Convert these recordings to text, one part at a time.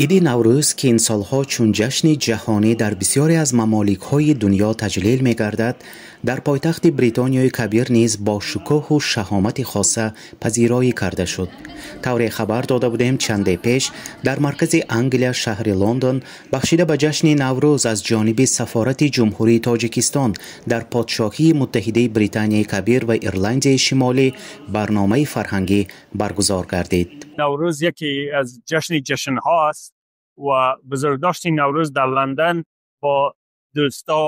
Иди Наврӯз, ки ин солҳо чун ҷашни ҷаҳонӣ дар бисёре аз мамоликҳои дунё таҷлил мегардад, дар пойтахти Бритониёи Кабир низ бо шукӯҳу шаҳомати хоса пазироӣ карда шуд. Тавре хабар дода будем, чанде пеш дар маркази Англия, шаҳри Лондон, бахшида ба ҷашни Наврӯз аз ҷониби сафорати Ҷумҳурии Тоҷикистон дар Подшоҳии Муттаҳидаи Британияи Кабир ва Ирландияи Шимолӣ барномаи фарҳангӣ баргузор гардид. Наврӯз яке аз ҷашни ҷашнҳо аст ва бузургдошти Наврӯз дар Лондон бо дӯсто,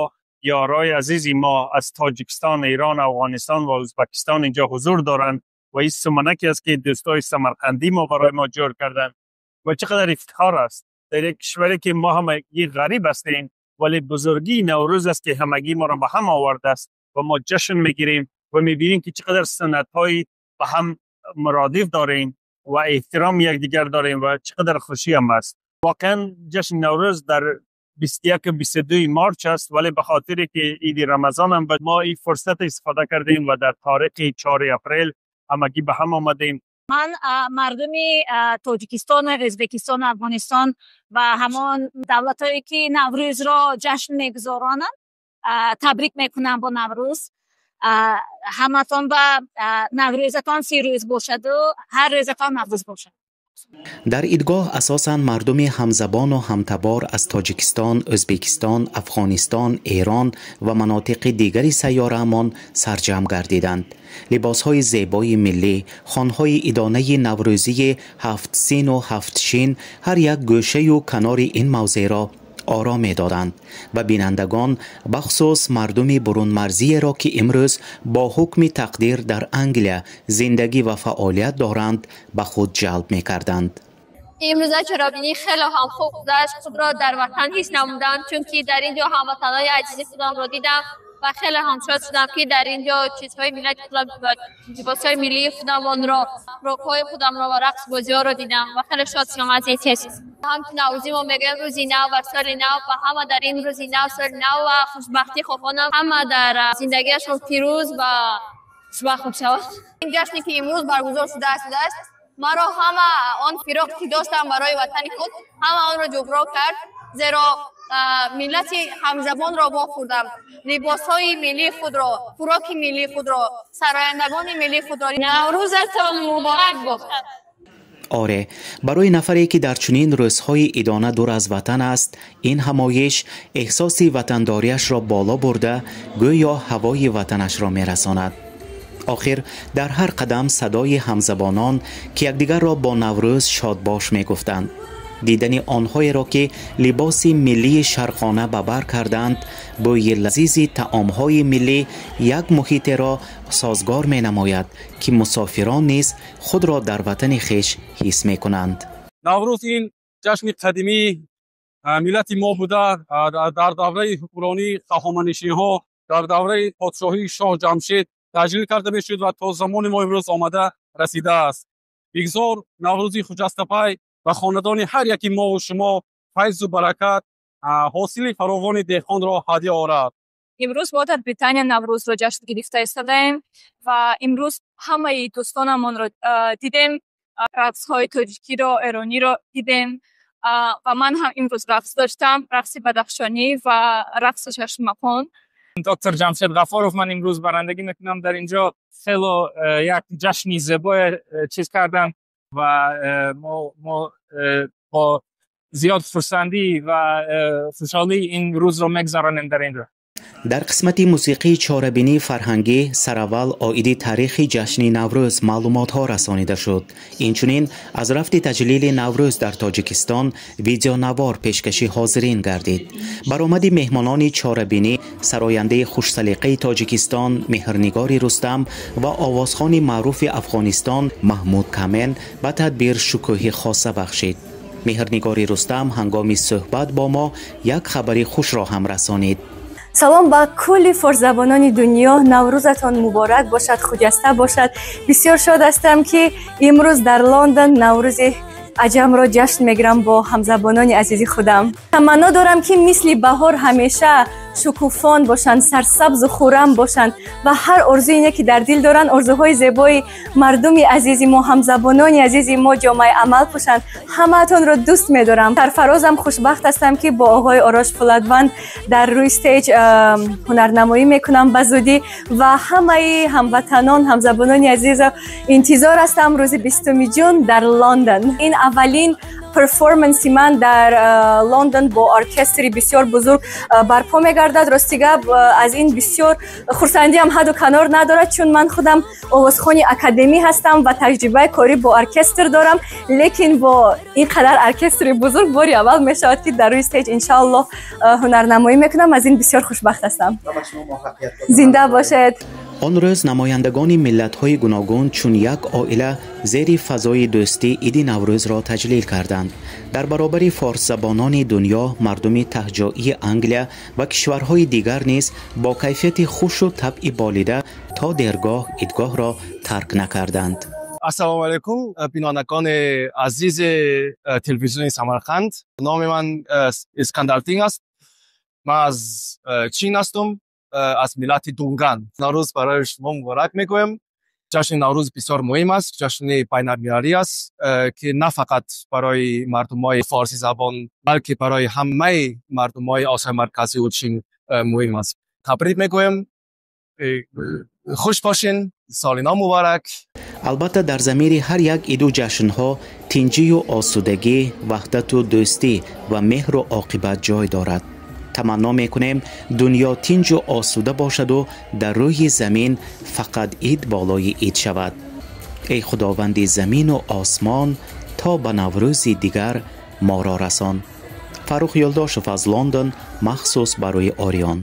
ёрای азизи мо аз Тоҷикистон, Эрон, Афғонистон ва Ӯзбекистон инҷо ҳузур доранд ва ин суманаке аст, ки дӯстои самарқандӣ мо барои мо ҷӯр карданд. Ва чақадар ифтихор аст, дар як кишваре ки мо ҳамагӣ ғариб ҳастем, вале бузургии Наврӯз аст, ки ҳамагӣ моро ба ҳам овардааст ва мо ҷашн мегирем ва мебинем, ки чақадар суннатҳои ба ҳам муродиф дорем ва эҳтироми якдигар дорем ва чақадар хушӣ ҳам аст. Воқеан ҷашни Наврӯз дар 21, 22 марч аст, вале ба хотире ки иди Рамазон ҳам ба мо ин фурсат истифода кардем ва дар таърихи 4 апрел ҳамагӣ ба ҳам омадем. Ман мардуми Тоҷикистон, Ӯзбекистон, Афғонистон ва ҳамон давлатҳое, ки Наврӯзро ҷашн мегузаронанд, табрик мекунам бо Наврӯз. Ҳаматон ба Наврӯзатон фирӯз бошаду ҳар рӯзатон Наврӯз бошад. Дар идгоҳ асосан мардуми ҳамзабону ҳамтабор аз Тоҷикистон, Ӯзбекистон, Афғонистон, Эрон ва манотиқи дигари сайёраамон сарҷамъ гардиданд. Либосҳои зебои миллӣ, хонҳои идонаи наврӯзии ҳафтсину ҳафтшин ҳар як гӯшаю канори ин мавзеъро оро медоданд ва бинандагон, бахусус мардуми бурунмарзиеро, ки имрӯз бо ҳукми тақдир дар Англия зиндагӣ ва фаъолият доранд, ба худ ҷалб мекарданд. Имрӯза чорабинӣ хеле ҳам хуб гузашт. Худро дар ватан ҳис намудам, чунки дар ин ҷо ҳамватанҳои азизи худамро дидам ва хеле ҳам шод шудам, ки дар ин ҷо чизҳои миллати худам, либосҳои миллии худамонро, хӯрокҳои худамро ва рақсбозиҳоро дидам ва хеле шод шудам аз ин чиз. Ҳамчун наврӯзӣ мо мегӯем рӯзи нав ва соли нав, ва ҳама дар ин рӯзи нав, соли нав ва хушбахтӣ хоҳонам, ҳама дар зиндагиашон пирӯз ва хушбахт шаванд. Ин ҷашне, ки имрӯз баргузор шудааст, маро ҳама он фироқ, ки доштам барои ватани худ, ҳама онро ҷуброн кард, зеро миллати ҳамзабонро вохӯрдам, либосҳои миллии худро, хӯроки миллии худро, сарояндагони миллии худро. Наврӯзатон муборак бошад! Оре, барои нафаре, ки дар чунин рӯзҳои идона дур аз ватан аст, ин ҳамоиш эҳсоси ватандориашро боло бурда, гӯё ҳавои ватанашро мерасонад. Охир дар ҳар қадам садои ҳамзабонон, ки якдигарро бо Наврӯз шодбош мегуфтанд, дидани онҳоеро, ки либоси миллии шарқона ба бар карданд, бӯи лазизи таомҳои миллӣ як муҳитеро созгор менамояд, ки мусофирон низ худро дар ватани хеш ҳис мекунанд. Наврӯз ин ҷашни қадимии миллати мо буда, дар давраи ҳукмронии ҳахоманишиҳо, дар давраи подшоҳии шоҳ Ҷамшед таҷлил карда мешуд ва то замони мо имрӯз омада расидааст. Бигзор Наврӯзи хуҷастапай ба хонадони ҳар яки мову шумо файзу баракат, ҳосили фаровони деҳқонро ҳадя орад. Имрӯз мо дар Британия Наврӯзро ҷашн гирифта истодаем ва имрӯз ҳамаи дӯстонамонро дидем, рақсҳои тоҷикиро, эрониро дидем ва ман ҳам имрӯз рақс доштам, рақси бадахшонӣ ва рақси шашмақом. Доктор Ҷамшед Ғафоров, ман имрӯз барандагӣ мекунам дар инҷо. Хело як ҷашни зебое чиз кардам ва мо бо зиёд хурсандӣ ва хушҳолӣ ин рӯзро мегузаронем дар инҷо. Дар қисмати мусиқии чорабинии фарҳангӣ сараввал оиди таърихи ҷашни Наврӯз маълумотҳо расонида шуд. Инчунин аз рафти таҷлили Наврӯз дар Тоҷикистон видеонавор пешкаши ҳозирин гардид. Баромади меҳмонони чорабинӣ, сарояндаи хушсалиқаи Тоҷикистон Меҳрнигори Рустам ва овозхони маъруфи Афғонистон Маҳмуд Камен ба тадбир шукӯҳи хоса бахшид. Меҳрнигори Рустам ҳангоми суҳбат бо мо як хабари хушро ҳам расонид. Салом ба кулли форсзабонони дунё! Наврӯзатон муборак бошад, хуҷаста бошад! Бисёр шод ҳастам, ки имрӯз дар Лондон Наврӯзи аҷамро ҷашн мегирам бо ҳамзабонони азизи худам. Таманно дорам, ки мисли баҳор ҳамеша Шукуфон бошанд, сарсабзу хуррам бошанд ва ҳар орзуе ки дар дил доранд, орзуҳои зебои мардуми азизи мо, ҳамзабонони азизи мо ҷомаи амал пӯшанд. Ҳамаатонро дӯст медорам. Сарфарозам, хушбахт ҳастам, ки бо оғои Орош Фӯладванд дар рӯи stage ҳунарнамоӣ мекунам ба зудӣ ва ҳамаи ҳамватанон, ҳамзабонони азизо интизор ҳастам рӯзи 20-уми ҷун дар Лондон. Ин аввалин performance и ман дар Лондон бо оркестри бисёр бузург барпо мегардад. Рости гап, аз ин бисёр хурсандиам ҳадду канор надорад, чун ман худам овозхони академӣ ҳастам ва таҷрибаи корӣ бо оркестр дорам, лекин бо ин қадар оркестри бузург бори аввал мешавад, ки дар рӯи stage, иншоаллоҳ, ҳунарнамоӣ мекунам. Аз ин бисёр хушбахт ҳастам. Зинда бошед. Он рӯз намояндагони миллатҳои гуногун чун як оила зери фазои дӯстӣ иди Наврӯзро таҷлил карданд. Дар баробари форсзабонони дунё, мардуми таҳҷоии Англия ва кишварҳои дигар низ бо кайфияти хушу табъи болида то дергоҳ идгоҳро тарк накарданд. Ассалому алайкум, бинандагони азизи телевизиони Самарқанд. Номи ман Искандар Дин аст. Ман аз Чин ҳастам, аз миллати Дунган. Наврӯз барои шумо муборак мегӯям. Ҷашни Наврӯз бисёр муҳим аст, ҷашни байналмилалӣ аст, ки на фақат барои мардумои форсизабон, балки барои ҳамаи мардумои Осиёи Марказиву Чин муҳим аст. Табрик мегӯям, хуш бошин, соли нав муборак. Албатта, дар замири ҳар як иду ҷашнҳо тинҷию осудагӣ, ваҳдату дӯстӣ ва меҳру оқибат ҷой дорад. Таманно мекунем, дунё тинҷу осуда бошаду дар рӯи замин фақат ид болои ид шавад. Эй Худованди замину осмон, то ба Наврӯзи дигар моро расон. Фаррух Ёлдошев аз Лондон, махсус барои Ориён.